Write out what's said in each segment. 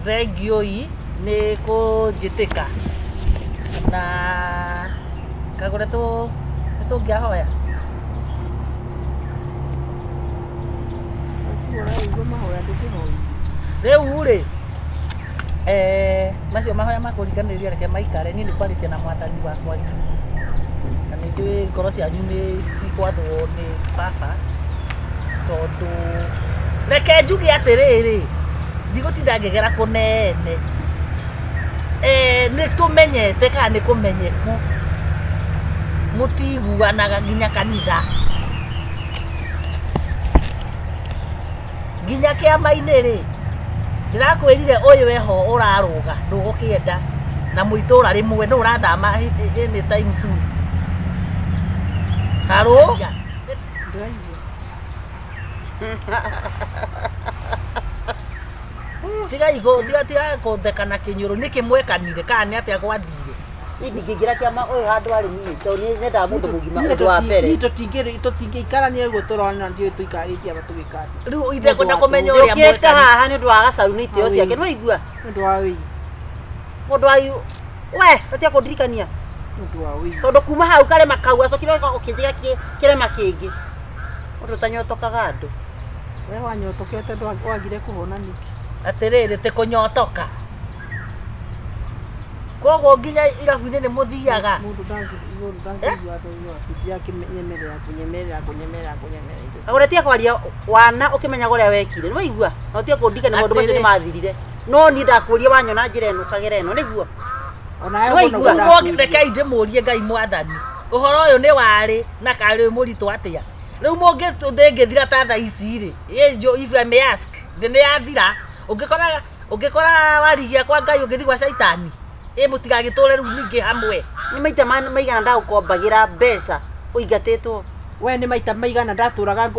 Thengiũi nĩ kũnjĩtĩka na kagũre tũ nĩ tũngĩahoya. Ũraigua mahoya ndũkĩhoire. Rĩu rĩ eh, macio mahoya ma kũringanĩrĩria reke maikare niĩ nĩ kwarĩtie na mwathani wakwa rĩ na nĩ njũĩ ngoro cianyu nĩ cikwathwo nĩ baba tondũ reke njuge atĩrĩrĩ ndigũtinda ngĩgera kũnene eh, nĩ tũmenyete kana nĩ kũmenyeku mũtiguanaga nginya kanitha nginya kĩama-inĩ rĩ ndĩrakwĩrire ũyũ eho ũrarũga ndũgũkĩenda na mũitũra rĩmwe nũ ũrathama anytime soon harũ Ndĩraigua. tigai kũ- tiga tiga kũtheka na kĩnyũrũ nĩkĩ mwekanire kana nĩ atĩa gwathire Niĩ ndingĩingĩra kĩama ũyũ handũ arĩ niĩ tondũ niĩ nyendaga mũndũ mũgima Niĩ ũndũ wa mbere. Niĩ tũtingĩikarania ũguo tũrona ndiũĩ tũikarĩtie aba tũgĩka atĩa. rĩu itekwenda kũmenya ũrĩa Njũkĩte mwekanire haha nĩ ũndũ wa gacaru nĩ itĩo ciake nĩ waigua Nĩ ũndũ wa wĩi. mũndũ wa we ũtige kũndirikania Nĩ ũndũ wa wĩi. tondũ kuma hau karema kau acokire ũkĩnjĩra kĩrema kĩngĩ mũndũ ũtanyotokaga andũ We wanyotokete wagire kũhona nĩkĩ? atĩrĩrĩ tĩ kũnyotoka koguo nginya irabu-inĩ nĩ mũthiaga Mũndũ ndangĩigua ndangĩigua atĩ akĩnyemerera kũnyemerera kũnyemerera kũnyemerera. Kagũre tiga kwaria wana ũkĩmenyaga ũrĩa wekire nĩ waigua na ũtige kũndirikania maũndũ macio nĩ Atĩrĩ. mathirire no niĩ ndakũria wanyona njĩra ĩno ũkagera ĩno nĩguo Ona we Nĩwaigua? Ũguo rekei ndĩmũrie ngai mwathani ũhoro ũyũ nĩ warĩ na karĩ mũritũ atĩa rĩu mũngĩ thĩ ĩngĩthira ta thaa ici rĩ if I may ask thĩ nĩ yathira ũngĩkora ũngĩkora warigia kwa ngai ũngĩthiĩ gwa caitani ĩ mũtigagĩtũre rĩu ningĩ hamwe nĩ maita maigana ndagũkombagĩra mbeca ũingatĩtwo We nĩ maita maigana ndatũraga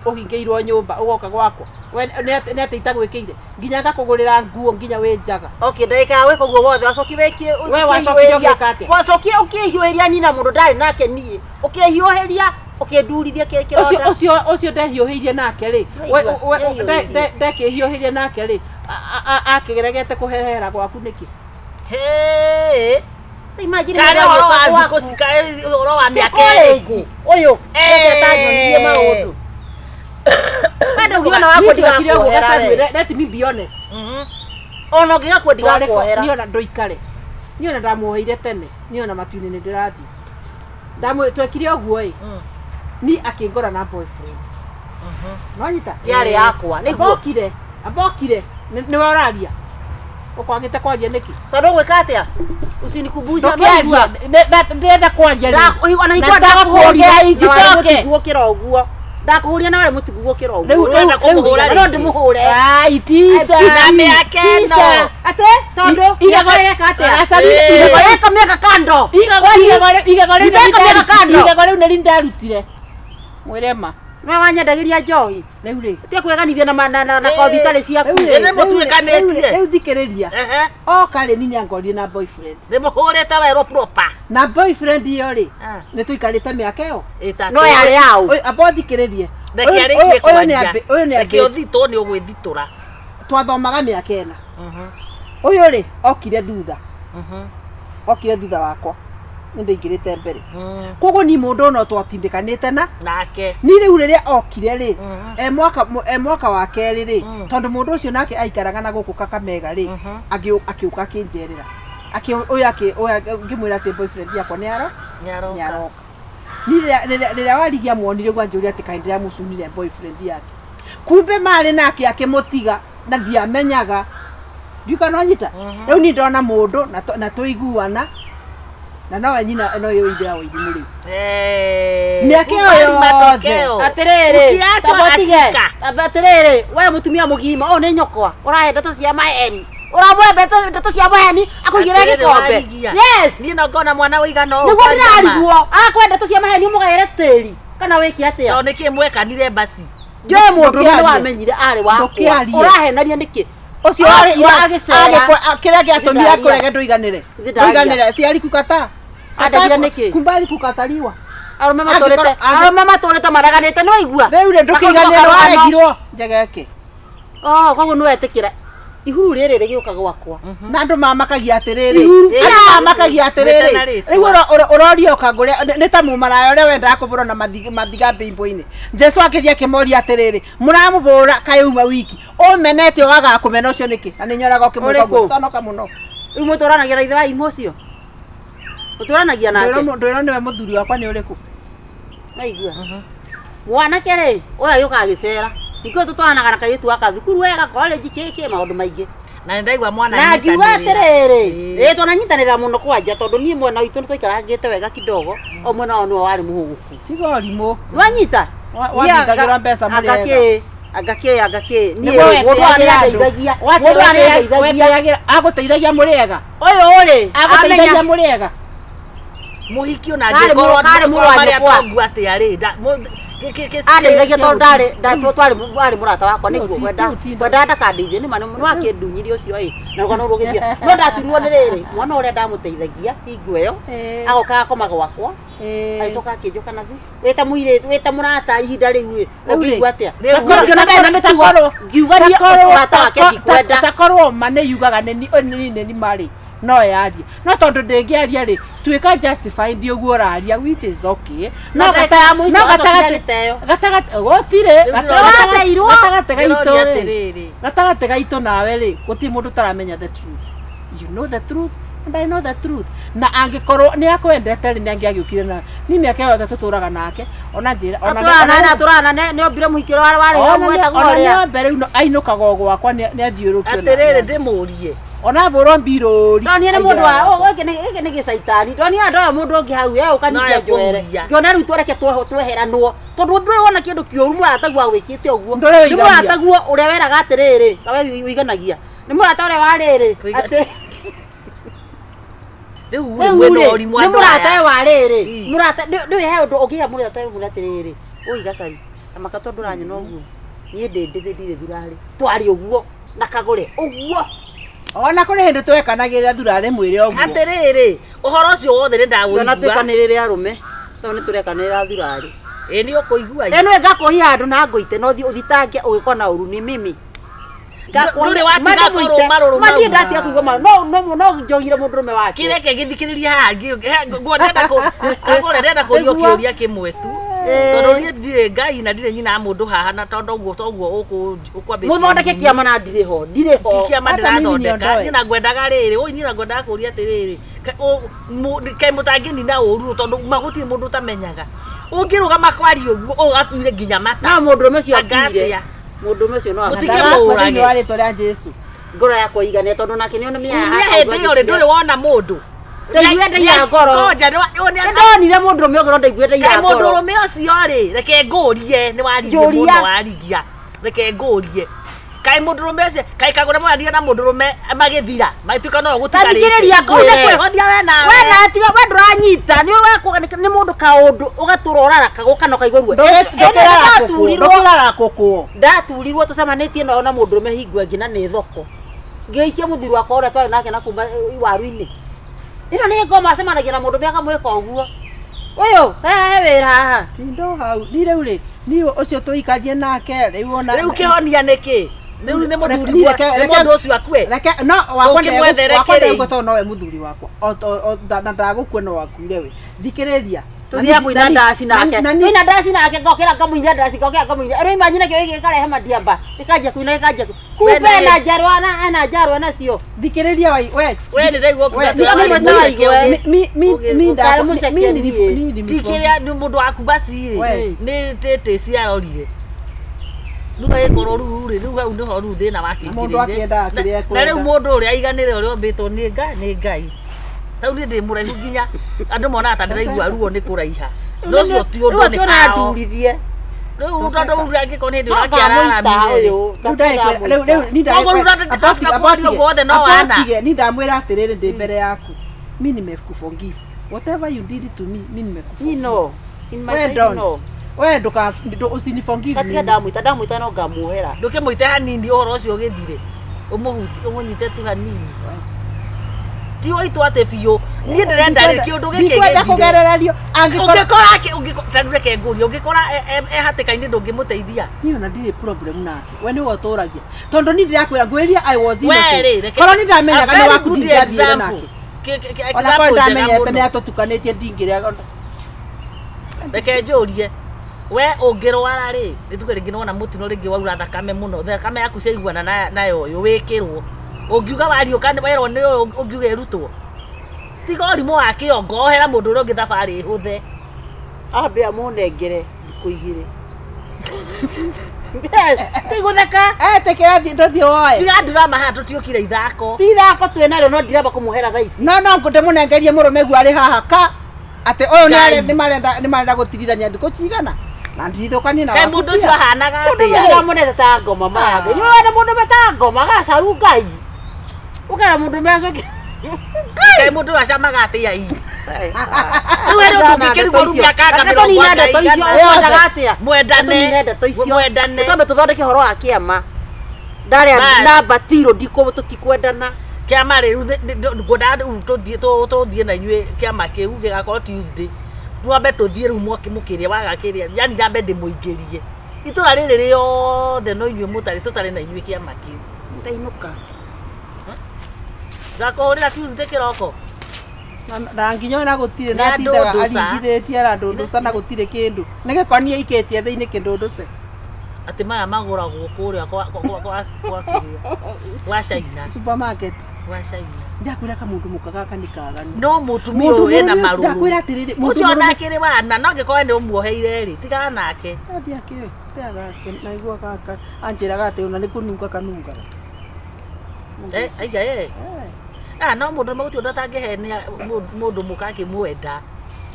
ũhingĩirwo nyũmba ũgoka gwakwa. We nĩ atĩ itagwĩkĩire nginya ngakũgũrĩra nguo nginya wĩ njaga. okay ndagĩka ya gwĩka ũguo wothe wacokire We wacokire ũgĩka atĩa? wacokire ũkĩhiũhĩria nina mũndũ ndarĩ nake niĩ ũkĩhiũhĩria ũkĩndurithia Ũcio kĩronda ũcio ũcio ndehiũhĩirie nake rĩ Waigua, ndehiũhĩirie. ndekĩhiũhĩrie nake rĩ akĩgeregete kũherera gwaku nĩkĩ? Hĩ, Imagine karĩ mũndũ ũhoro wa agĩũka thikũ gwaku. ci karĩ ũhoro wa Ti mĩaka college, ĩrĩkũ ũyũ Eh. reke atanyonirie maũndũ wenda ũngĩona wakwa Niĩ ndiwekire ũguo ndigakuohera Gacagua, we let me be honest. ona ũngĩgakua ndigakuohera Niĩ ona ndũikare. Niĩ ona ndamuoheire tene. Niĩ ona matu-inĩ nĩ ndĩrathiĩ. Ndamwĩ twekire ũguo ĩ. Ni akĩngora na boyfriend. Nwanyita? Yarĩ yakwa nĩguo Ambokire. Ambokire. Nĩwe ũraria. Ũkwagĩte kwaria nĩkĩ? tondũ ũgwĩka atĩa usinikumbusha Ndũkĩaria. Ndĩrenda kwaria rĩu. Ona Na hingwo ndakũhũria ndakũhũria injitoke. na warĩ mũtigu gũkĩra ũguo ndakũhũria na warĩ mũtigu gũkĩra Rĩu ũguo Ũrenda rĩu kũmũhũra no ndĩmũhũre Ai tisa. Na mĩaka ĩno. Tisa. atĩ tondũ Igego- mĩaka ĩgeka atĩa Gacari, Eh. igego Igego rĩka mĩaka kando igego rĩu Ndeka mĩaka kando. igego rĩu nĩ ndarutire. Mwĩre ma. nĩwe wanyendagĩria njohi Rĩu rĩ. tia kwĩganithia na ma- na- na na kothi itarĩ ciaku Ĩ, nĩ mũtuĩkanĩtie. Rĩu thikĩrĩria. Ehe, Oka rĩ niĩ nĩangorire na boyfriend. nĩ mũhũrĩte werũ proper Na boyfriend ĩyo rĩ Ah. nĩ tũikarĩte mĩaka ĩyo. Ĩtatũ. no yarĩ yaũ Ũyũ amba ũthikĩrĩrie. Reke Ũyũ- arĩkie ũyũ- ũyũ nĩ kwaria. ambi- ũyũ nĩ Reke ambi- ũthitwo nĩ ũgwĩthitũra twathomaga mĩaka ĩna. Ũyũ rĩ okire thutha. Okire thutha wakwa. Nĩ ndaingĩrĩte mbere. Koguo ni mũndũ ũyũ no twatindĩkanĩte na nake ni rĩu rĩrĩa okire rĩ e mwaka e mwaka wa kerĩ rĩ tondũ mũndũ ũcio nake aikaraga na gũkũ Kakamega rĩ akĩũka akĩnjerera ũyũ ngĩmwĩra atĩ boyfriend yakwa nĩ aro nĩaroka nĩaroka ni rĩrĩa warigia muonire ũguo anjũria atĩ kaĩ ndĩramũcunire boyfriend yake kumbe marĩ nake akĩmũtiga na ndiamenyaga ndiuka no nyita rĩu ni ndona mũndũ na na tũiguana na nowe nyina no yo ithe wa irimũ rĩu Eh, Mĩaka ĩyo kubali yothe. matokeo. Atĩrĩrĩ, Ukiachwa tamba ũtige. achika. Tamba atĩrĩrĩ, we mũtumia mũgima ũyũ nĩ nyũkwa ũrahe ndeto cia maheni ũramũhe ndeto cia maheni akũigĩre Atĩrĩrĩ, gĩkombe warigia. yes Niĩ no ngona mwana ũigana ũũ nĩguo kwaria ma. ndĩrariguo arakũhe ndeto cia maheni ũmũgaĩre tĩri kana wĩke atĩa Tondũ nĩkĩ mwekanire basi njoe mũndũ ũrĩa Ndũkĩarie. wamenyire arĩ wakwa Ndũkĩarie. ũrahenania nĩkĩ ũcio warĩ Akira agĩcera. kĩrĩa gĩatũmire Ithe akũrege ndũiganĩre Ithe ndaria. ndũiganĩre si alikukata Andagire nĩkĩ? kumbe alikukataliwa arũme matũrĩte Angĩkorwo- arũme matũrĩte maraganĩte nĩ waigua rĩu rĩ ndũkĩiganĩre Makorwo waregirwo njegeke Oh, koguo nĩ wetĩkĩra ihuru rĩrĩ rĩgĩũka gwakwa. Na andũ mamakagia atĩrĩrĩ, Ihuru. andũ mamakagia atĩrĩrĩ, Wĩtana rĩtwa. rĩu ũroria ũkangũrĩa nĩ ta mũmaraya ũrĩa wendaga kũbũrwo na mathiga mbĩmbũ-inĩ. Jesu akĩthiĩ akĩmoria atĩrĩrĩ, mũramũbũra kaĩ uma wiki ũmenete wagaga kũmena ũcio nĩkĩ? Na nĩ nyoraga ũkĩmwĩka ũguo. Ũrĩkũ? Conoka mũno. Rĩu mũtũranagia na ithe wa imũ ũcio? Mũtũranagia nake? Ndwĩrwo nĩwe mũthuri wakwa nĩ ũrĩkũ? Waigua? Mwanake rĩ, ũyũ agĩũka agĩcera. Ningĩ ũyũ tũtwaranaga na kairĩtu gaka thukuru wega, college kĩkĩ, maũndũ maingĩ. Na nĩ ndaigua mwana Na ngiuga nyitanĩrĩra. atĩrĩrĩ, Ĩĩ. ĩĩ twananyitanĩra mũno kwanja tondũ niĩ mwena witũ nĩtwaikarangĩte wega kidogo, o mwena wao nĩwe warĩ mũhũgũku. Tiga ũrimũ. Nwanyita? Wanyitagĩrwo mbeca mũrĩ anga ega. kĩ, anga kĩ, anga kĩ. Niĩ Nĩguo rĩ, mũndũ ũyũ wetĩagĩra andũ. nĩandeithagia. Mũndũ ũyũ nĩandeithagia. Agũteithagia mũrĩ ega. Ũyũ rĩ, Agũteithagia amenya mũrĩ ega. Mũhiki ona Karĩ angĩkorwo mũrũ- karĩ mũrũ wa marĩ nyũkwa. atongu atĩa rĩ, andeithagia tondũ ndarĩ twarĩ warĩ mũrata wakwa nĩguo Ti- kwenda ti- ti- kwenda ndakandeithie nĩ ma nĩ wakĩndunyire ũcio ĩ na rũgano rũgĩthira no ndaturirwo nĩ rĩrĩ mwana ũrĩa ndamũteithagia hingo ĩyo agoka agakoma gwakwa agĩcoka akĩnjũka na thu wĩta mũirĩtu wĩta mũrata ihinda rĩu rĩ Rĩu rĩ, ũngĩigua atĩa rĩu Ngorwo ngĩona ndarĩ na mĩtugo ngiuga niĩ mũrata wake ndikwenda takorwo ma nĩ yugaga nĩ nĩ marĩ no yarie no tondũ ndĩngĩaria rĩ tuĩka justified ũguo ũraria which is okay. Na No ndagĩka ya mũico no acokire gatagatĩ agĩteo. gatagatĩ gũtirĩ Rĩu ndĩroria- gatagatĩ gaitũ Ndĩroria rĩ atĩrĩrĩ. gatagatĩ gaitũ nawe rĩ gũtirĩ mũndũ ũtaramenya the truth. You know the truth and I know the truth. Na angĩkorwo nĩ akwendete rĩ nĩ angĩagĩũkire na ni mĩaka yothe tũtũraga nake ona njĩra ona atũrana atũrana nĩ ombire mũhiki ũrĩa warĩ ona wetagwo nĩ ũrĩa mbere rĩu ainũkaga o gwakwa nĩ athiũrũkio Atĩrĩrĩ ndĩmũrie. ona mbũrwo mbirũri ndonire nĩ mũndũ wa gĩkĩ nĩ gĩcaitani ndonire andũ aya mũndũ ũngĩ hau e ũkaningĩa No njoere ekũhuria. ngĩona rĩu twereke tweheranwo tondũ ndũrĩ wona kĩndũ kĩũru mũrataguo agwĩkĩte ũguo Ndũrĩ nĩ ũigania. mũrataguo ũrĩa weraga atĩrĩrĩ kawe ũiganagia nĩ mũrata ũrĩa wa rĩrĩ Kũiga- atĩ Rĩu rĩu rĩ mwena rĩ ũrimũ nĩ andũ mũrata aya. we wa rĩrĩ Mm. mũrata ndũĩ he ũndũ ũngĩra mũrata we mwĩre atĩrĩrĩ ũi gacari amaka tondũ ũranyona ũguo niĩ ndĩ ndĩthĩ ndirĩ thurarĩ twarĩ ũguo na kagũre ũguo ona kũrĩ hĩndĩ twekanagĩrĩra thurarĩ mwĩrĩ ũguo. Atĩrĩrĩ, ũhoro ũcio wothe nĩ tuona ndaũigua. twĩkanĩrĩre arũme tondũ nĩ tũrekanĩrĩra thurarĩ. Ĩ nĩ ũkũigua. Ĩno ngakũhia handũ na ngũite no thiĩ ũthitange ũgĩkwo na ũru nĩ mimi. Ndũrĩ watiga kũrũma rũrũ Mathiĩ mau. ndatiga kũigua marũrũ no no no njogire mũndũrũme wake. Kĩreke gĩthikĩrĩria haha ndĩrenda kagũre ndĩrenda kũrio Nĩguo. kĩũria kĩmwe tu. Ĩĩ. Tondũ niĩ ndirĩ Ngai na ndirĩ nyina wa mũndũ haha na tondũ ũguo toguo ũkwambĩtie. Mũthondeke kĩama na ndirĩ ho ndirĩ ho. Ti kĩama Hata mimi ndĩrathondeka. niondoe. Niĩ na ngwendaga rĩrĩ, ũi niĩ na ngwendaga kũria atĩrĩrĩ, kaĩ mũtangĩnina ũru tondũ ma gũtirĩ mũndũ ũtamenyaga. Ũngĩrũgama kwaria ũguo ũũ atuire nginya mata. No mũndũrũme ũcio Anga akuire. atĩa? Mũndũrũme ũcio no Mũtige akuire. Ndarakua mũũrage. thĩinĩ wa rĩtwa rĩa Jesu. Ngoro yakwa igane tondũ nake nĩ ona mĩaya Kumia hĩndĩ ĩyo rĩ ndũrĩ wona mũndũ. Ndaiguire ndaira ngoro. Ngoja, nĩ Ndonire mũndũrũme ũngĩ no ndaiguire ndaira Kaĩ ngoro. mũndũrũme ũcio rĩ, reke ngũrie nĩ waririe Njũria. mũno warigia. Reke ngũrie. Kaĩ mũndũrũme ũcio, kaĩ kagũre mwaria na mũndũrũme magĩthira, magĩtuĩka no gũtigarĩte. Tathikĩrĩria Kũu nĩ ngwĩre. kwĩhothia we nawe. We na tiga we ndũranyita nĩ ũrekwo nĩ mũndũ kaũndũ ũgatũra ũraraka gũka na ũkaigua ruo. Ndaturirwo Ndũkĩrara ndaturirwo tũcemanĩtie nao na mũndũrũme hingo ĩngĩ na nĩ thoko ngĩikia mũthuri wakwa ũrĩa twarĩ nake na kuma waru-inĩ ĩno nĩ ngoma acemanagia na mũndũrũme akamwĩka ũguo ũyũ he wĩra haha tindo hau ni rĩu rĩ ni ũcio tũikarie nake rĩu ona Rĩu kĩhonia nĩ kĩ? Rĩu nĩ mũthuri Reke- nĩ mũndũ ũcio akue. reke no wakwa Ũkĩmwethere wakwa kĩrĩ? ndegũkua tondũ nowe mũthuri wakwa na ndagũkua no wakuire we thikĩrĩria. Tũthiaga kũina ndaci nake na ni- tũina ndaci nake ngokĩra ngamũina ndaci ngokĩra ngamũina rĩu imagine kĩo gĩkarehe madiamba gĩkanjia kũina gĩkanjia kumbe We na- ena njarwa na ena njarwa nacio thikĩrĩria wai we We nĩ ndaigua we- ũkiuga atĩ Tiga warĩ kũmwĩta mũceke waigwe. ũgĩ- mi mi ũgĩ- mi ũgĩ- Ndarĩ mũceke mi niĩ. ni Ti kĩrĩa nĩ mũndũ waku basi rĩ We. nĩ tĩtĩ ciarorire rĩu agĩkorwo rĩu rĩ rĩu hau nĩho rĩu thĩna Na mũndũ akĩendaga kĩrĩa na rĩu ekwenda. mũndũ ũrĩa aiganĩre ũrĩa ũmbĩtwo nĩ Ngai nĩ Ngai tau niĩ ndĩ mũraihu nginya andũ monaga ta ndĩraigua ruo nĩ kũraiha no ũcio ti rĩu ũndũ nĩ akĩona kao ndurithie rĩu tondũ rĩu angĩkorwo nĩ hĩndĩ no ũrakĩararamire ngamũita rĩ ũyũ Rĩu ndagĩkwĩra- rĩu- rĩu ni Koguo rĩu after kuonio guothe no wana. ni ndamwĩra atĩrĩrĩ ndĩ mbere yaku mi nimekuforgive whatever you did to me mi nimekuforgive. Me no. In my We side don't. no. We nduka usiniforgive Katika mimi. ndamwita ndamwita no ngamuohera. Ndũkĩmũite hanini ũhoro ũcio ũgĩthire ũmũhuti ũmũnyite tu hanini. Ti waitũ atĩ biũ. Niĩ ndĩrenda rĩ kĩũndũ gĩkĩ Ndikwenda gĩthire. kũgerererio angĩkorwo Ũngĩkora ũngĩkora reke ngũrie ũngĩkora e hatĩka-inĩ ndũngĩmũteithia. Niĩ ona ndirĩ problem nake we nĩwe ũtũragia tondũ niĩ ndĩrakwĩra ngwĩria I was We rĩ, innocent reke- korwo nĩ ndamenyaga A nĩ very waku good ndingĩathiire example. nake Example ona korwo njega ndamenyete mũno. nĩ atũtukanĩtie ndingĩrĩa Reke njũrie we ũngĩrwara rĩ nĩ tuge rĩngĩ nĩwona mũtino rĩngĩ waura thakame mũno thakame yaku ciaiguana na ya ũyũ wĩkĩrwo ũngiuga wariũka werwo nĩ ũyũ ũngiuga ĩrutwo tiga ũrimũ wa kĩongo ohera mũndũ ũrĩa ũngĩ thabarĩ ĩhũthe. Ambe amũnengere thikũ igĩrĩ. Yes, ti gũtheka. Etĩkĩra thiĩ ndũthiĩ woe. Tiga ndirama haha tũtiũkire ithako. Ti ithako twĩ narĩo no ndiramba kũmũhera thaa ici. No no ndĩmũnengerie mũrũme guo arĩ haha ka atĩ ũyũ Ngai. nĩ marenda gũtigithania thikũ cigana na ndirithũkanie na Kaĩ waku mũndũ pia. ũcio ahanaga Mũndũ atĩa? ndĩramũnete ta ngoma maya. Nĩ mũndũ meta ngoma gacaru Ngai. Ũkera mũndũ mecoke. Kaĩ mũndũ ũyũ acamaga atĩa ii? Rĩu harĩ ũndũ ũngĩkĩrigwo rĩu mĩaka anga mĩrongo Tũnine ndeto icio ĩigana. ũkwendaga atĩa? Mwendane. Tũnine ndeto icio. Mwendane. Twambe tũthondeke ũhoro wa kĩama. Ndarĩa Bas. namba tiro ndikũ tũtikwendana. Kĩama rĩu ngwendaga rĩu tũthiĩ tũthiĩ na inyuĩ kĩama kĩu gĩgakorwo Tuesday. Twambe tũthiĩ rĩu mwaki mũkĩrĩa waga kĩrĩa yani nyambe ndĩmũingĩrie. Itũra rĩrĩ rĩothe no inyuĩ mũtarĩ tũtarĩ na inyuĩ kĩama kĩu. Ndainũka. Ngakũhũrĩra Tuesday kĩroko. Na nginya ona gũtirĩ Nĩ na atindaga andũndũca. aringithĩtie arandũndũca na gũtirĩ kĩndũ nĩ gĩkonia ikĩtie thĩinĩ kĩndũndũce. Atĩ maya magũragwo kũrĩa kwa kwa kwa kwa kĩrĩa kwa China Supermarket. Kwa China. Ndakwĩra kamũndũ mũka gaka nĩ kaganu. No mũtumia Mũndũ ũyũ ena mũrũme- marũrũ. Ndakwĩra atĩrĩrĩ, mũndũ Ũcio mũrũme- onake rĩ wana no angĩkorwo nĩ ũmuoheire rĩ tigana nake. Athiĩ akĩoe gake naigua gaka anjĩraga atĩ ona nĩ kũnunga kanungaga. Eh, aiga eh. Ah, no mũndũ mũgũtirĩ ũndũ atangĩhenia mũndũ mũka akĩmwenda.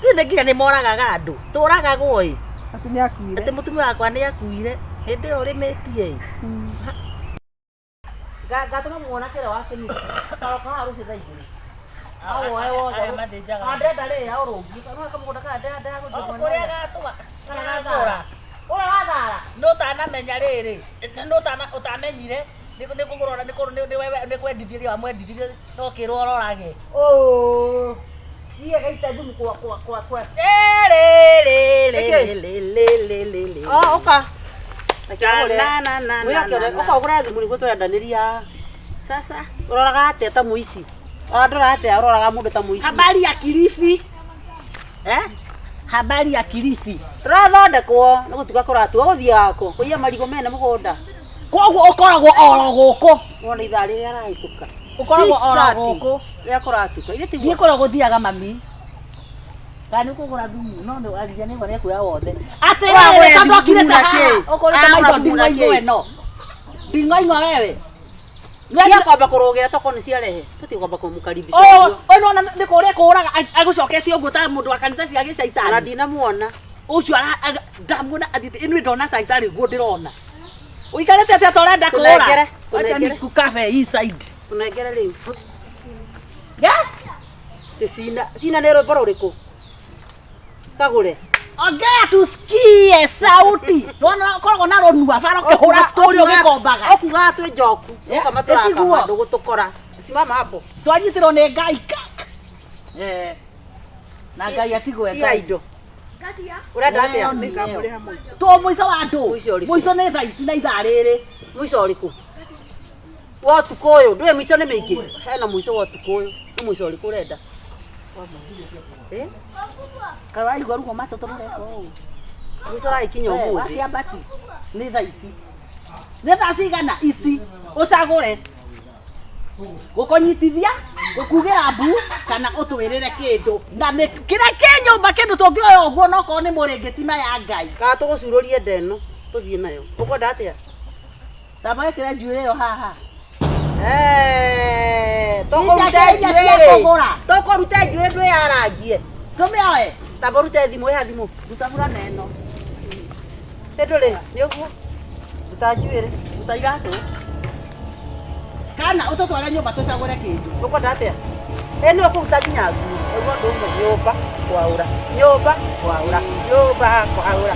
Rĩu nĩ nginya nĩ moragaga andũ. Tũragagwo ĩ. Atĩ nĩ akuire. Atĩ mũtumia wakwa nĩ akuire. Hĩndĩ ĩyo ũrĩmĩtie ĩ. Ngatũma muona kĩrĩa wa kĩnusu. Karoka haha rũciũ thaa igĩrĩ. Awoe wothe. Aya mathĩnjaga. Ona ndĩrenda rĩrĩ aũrũngie. Nĩwona kamũgũnda kaya ndĩrenda O, gũthiĩ mwena kũrĩa ũyũ. gatũa. Kana Kũrĩa gathara. Ũrĩa wathara. No ũtanamenya rĩrĩ. No ũtamenyire nĩ kũgũrora nĩ nĩ kwendithirie wamwendithirie no kĩrwo ũrorage. Oh. Iye gaita thumu kwa kwa kwa kwa. Rĩrĩrĩrĩrĩrĩrĩrĩ. Oh, ũka. Na, na, na, na, na, na. Ũka ũgũre thumu nĩguo tũrendanĩria. Sasa Ũroraga atĩa ta mũici? Ũrandora atĩa ũroraga mũndũ ta mũici? habari ya Kilifi eh? Habari ya Kilifi. Tũrathondekwo nĩ gũtuka kũratua gũthiaga kũ? Kũiya marigũ mene mũgũnda. Koguo ũkoragwo oro gũkũ. Wona ithaa rĩrĩa arahĩtũka. Ũkoragwo oro 6:30 gũkũ. Rĩrĩa kũratuka. Ithe tiguo. Thiĩ kũrĩa gũthiaga mami. Kana nĩ ũkũgũra thumu no nĩ ariria nĩ nĩ wothe. Atĩrĩrĩ Ũragũra tondũ thumu okirĩte na haha kĩ? ũkũrĩte Aragũra maitho thumu na nding'oing'o kĩ? ĩno. Nding'oing'o wewe. Tiga kwamba kũrũgĩra tokorwo nĩ ciarehe. Tũtige kwamba kũmũkaribisha. Ũyũ ũyũ nĩwona nĩ kũrĩa kũraga agũcoketie ũguo ta mũndũ wa kanitha cia Ona gĩcaitani. ndinamuona. Ũcio ndamuona athiĩte ĩno ndona ta itarĩ guo ndĩrona. Ũikarĩte atĩa ta ũrenda kũra? Tũnengere, Wacha tũnengere. nikukabe hii side. Tũnengere rĩu. Yeah? Ti cina. Cina nĩ rwĩmbo rũrĩkũ? Kagũre. Ongea tusikie sauti. Nona koragwo na rũnua bara ũkĩhũra story ũgĩkombaga. Ũkugaga twĩ njoku. Yeah, Ũkama tũrakama ĩtiguo. ndũgũtũkora. Simama hapo. Twanyitirwo nĩ Ngai kak. Eh. Na Ngai atigwe Tiga indo. Ũrenda atĩa? Nĩngamũrĩha mũico. To mũico wa andũ. Mũico ũrĩkũ? Mũico nĩ thaa ici na ithaa rĩrĩ. Mũico ũrĩkũ? Wa ũtukũ ũyũ. Ndũĩ mĩico nĩ mĩingĩ. Hena mũico wa ũtukũ ũyũ. Nĩ mũico ũrĩkũ ũrenda? Eh? Kaĩ waigua ruo matũ tũroreka ũũ. Mũico ũragĩkinya ũmũthĩ. Wakĩambati nĩ thaa ici. Nĩ thaa cigana ici ũcagũre gũkũnyitithia gũkugĩra mbu kana ũtwĩrĩre kĩndũ na nĩ kĩrĩa kĩ nyũmba kĩndũ tũngĩoya ũguo nokorwo nĩ mũrĩngĩti maya Ngai. Kana tũgũcurũrie nda ĩno tũthiĩ nayo. Ũkwenda atĩa? Ndamwĩkĩre njuĩrĩ ĩyo haha. Eh, tũkũruta Icia iria cia njuĩrĩ. kũgũra. Tũkũruta njuĩrĩ ndwĩyarangie. Tũmĩoe. Tamba ũrute thimũ ĩha thimũ. Ruta burana ĩno. Ĩ ndũrĩ? Nĩ ũguo? Ruta njuĩrĩ. Ruta iratũ. Kana ũtũtware nyũmba tũcagũre kĩndũ. Ũkwenda atĩa? Ĩ nĩwe ũkũruta nginya nguo. Ũguo ũndũ ũmwe nyũmba kwaũra. Nyũmba kwaũra. Nyũmba kwaũra.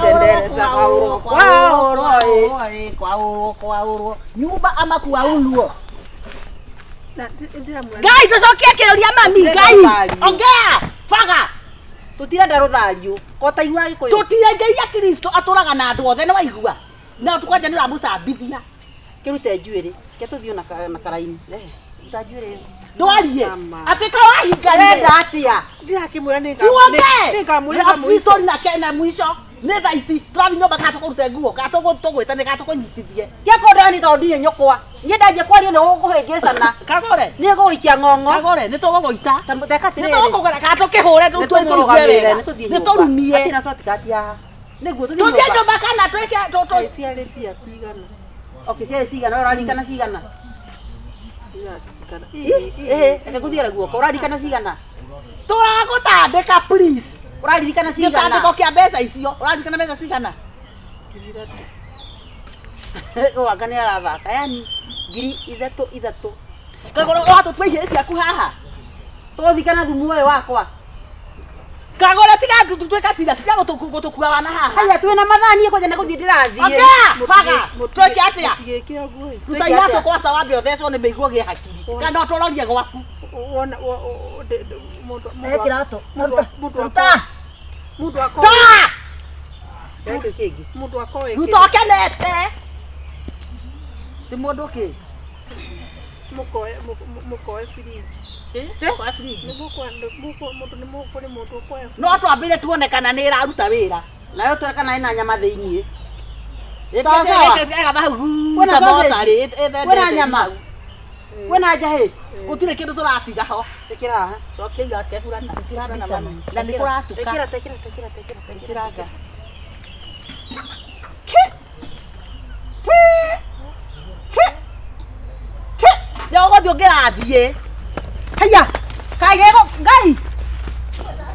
Tendereza kwaũrwo kwaũrwo ĩ. Kwaũrwo kwaũrwo. Nyumba ama kuaulwo. Na ndĩramwĩra Ngai tũcokie kĩũria mami Ndĩrenda Ngai ũthario. ongea baga Tũtirenda rũthario. Ko ta igua Gĩkũyũ. tũtire Ngai ya Kristo atũraga na andũ othe nĩ waigua na kwanja nĩ ũramũcambithia Kĩrute njuĩrĩ. Ke tũthiĩ na na karaini. Rehe. Ruta njuĩrĩ ĩyo. ndwarie Sama. atĩ ka wahinganire Ũrenda atĩa? Ndirakĩmwĩra nĩ tuonge nĩngamwĩra mũico. sorry na ke na mwisho nĩ thaa ici tũrathiĩ nyũmba kana tũkũrute nguo kana tũgwĩtane kana tũkũnyitithie Kĩa ni tondũ ndirĩ nyũkwa. Niĩ ndanjia kwaria nĩ ũgũkũhĩngĩcana. kagore Niĩ ngũgũikia ng'ong'o. kagore nĩ tũgũgũita Ta teka nĩ atĩrĩrĩ. tũgũkũgũra kana tũkĩhũre rĩu Nĩ tũigue tũmũrũgamĩrĩre, wega nĩ tũthiĩ nĩ nyũmba. tũrumie Hatirĩ na shortcut haha. Nĩguo tũthiĩ tũthiĩ nyũmba. nyũmba kana twĩke Kaĩ ciarĩ mbia cigana? Okay, ciarĩ cigana, ũraririkana cigana? Ndiraririkana. Ih, ĩhĩ, reke ngũtigĩre guoko. Ũraririkana cigana? tũragũtandĩka please Ũraririkana cigana? gĩtandĩko kĩa mbeca icio ũraririkana mbeca cigana Ithatũ. Wanga nĩ arathaka. Yani 3,000 3,000. kagore ũratũtua ihĩĩ ciaku haha Tũgũthikana thumu ũyũ wakwa. kagore tiga tuĩka serious tiga gũtũkua wana haha Haya twĩna mathaa niĩ kwanja nĩ gũthiĩ ndĩrathiĩ. ongea baga twĩke atĩa Mũtigĩke ũguo ĩ. ruta Twĩke iratũ atĩa? kwaca wambe ũthecwo nĩ mĩiguo gĩe hakiri kana ũtũrorie gwaku Wona mũndũ Rehe kĩratũ. mũndũ Ruta. Mũndũ akorwo toa Rehe kĩu kĩngĩ. mũndũ akorwo ruta ũkenete ti mũndũ kĩ mũkoe mũkoe fridge. Kwa fridge. Nĩ mũndũ nĩ kũrĩ mũndũ ũkoya no twambire tuone kana nĩ ĩraruta wĩra Nayo tuone kana ĩna nyama thĩiniĩ. Sawa, sawa. Kwĩna Kwĩna sausage? Kwĩna nyama? Kwĩna njahĩ? Gũtirĩ kĩndũ tũratiga ho Ĩkĩra haha. cokia igake burana na nĩ kũratuka Ĩkĩra, ĩkĩra, ĩkĩra, ĩkĩra, ĩkĩra. Ĩkĩranga. Nĩ ũgũthiĩ ũngĩrathiĩ Haya. Kaĩ Ngai.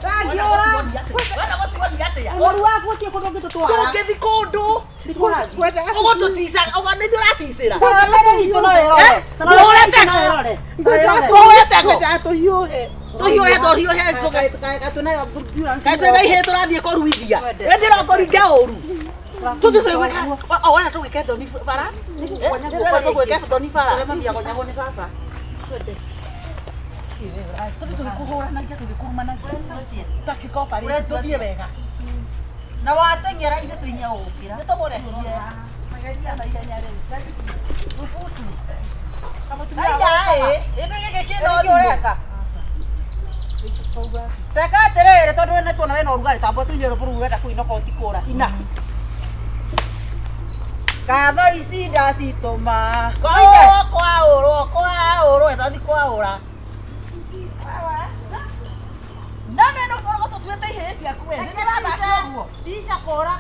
Ndangiũra. Wenda gũtuonia atĩa? Ũnoru waku gũtirĩ kũndũ ũngĩtũtwara. Tũngĩthiĩ kũndũ ũgũtũtica nĩthiĩ ũraticĩra Tarora mbere itũ no ĩrore. Mũhũre tego. No ĩrore. No ĩrore. Mũhũre tego. Ngwendaga tũhiũhe. Tũhiũhe tũhiũhe kaĩ twĩna ihĩĩ tũrathiĩ kũruithia ĩndĩra kũringa ũru tũthiĩ tũgwĩka o wena tũgwĩke thoni bara ndĩrona tũgwĩke thoni bara tũthiĩ tũgĩkũhũranagia tũgĩkũrumanagia ta kĩkopa rĩ tũthiĩ wega Na wateng'era ithe tũinya gũkĩra. nĩ tũmũrehirie na ihenya rĩu thubutu aya ĩ ĩndĩ gĩkĩ Nĩkĩ kĩno ũreka? Teka atĩrĩrĩ tondũ nĩ tuona wĩna ũrugarĩ tamba tũine rũburu ũrenda kũinũka ũtikũra. Ina. Ngatho ici ndacitũma. Tũine. kwaũrwo kwaũrwo kwaũrwo ĩtathi kwaũra na nĩ ũkoragwo tũtuĩte ihĩĩ ciaku we nĩ ndĩrathaka ũguo Tica kũra.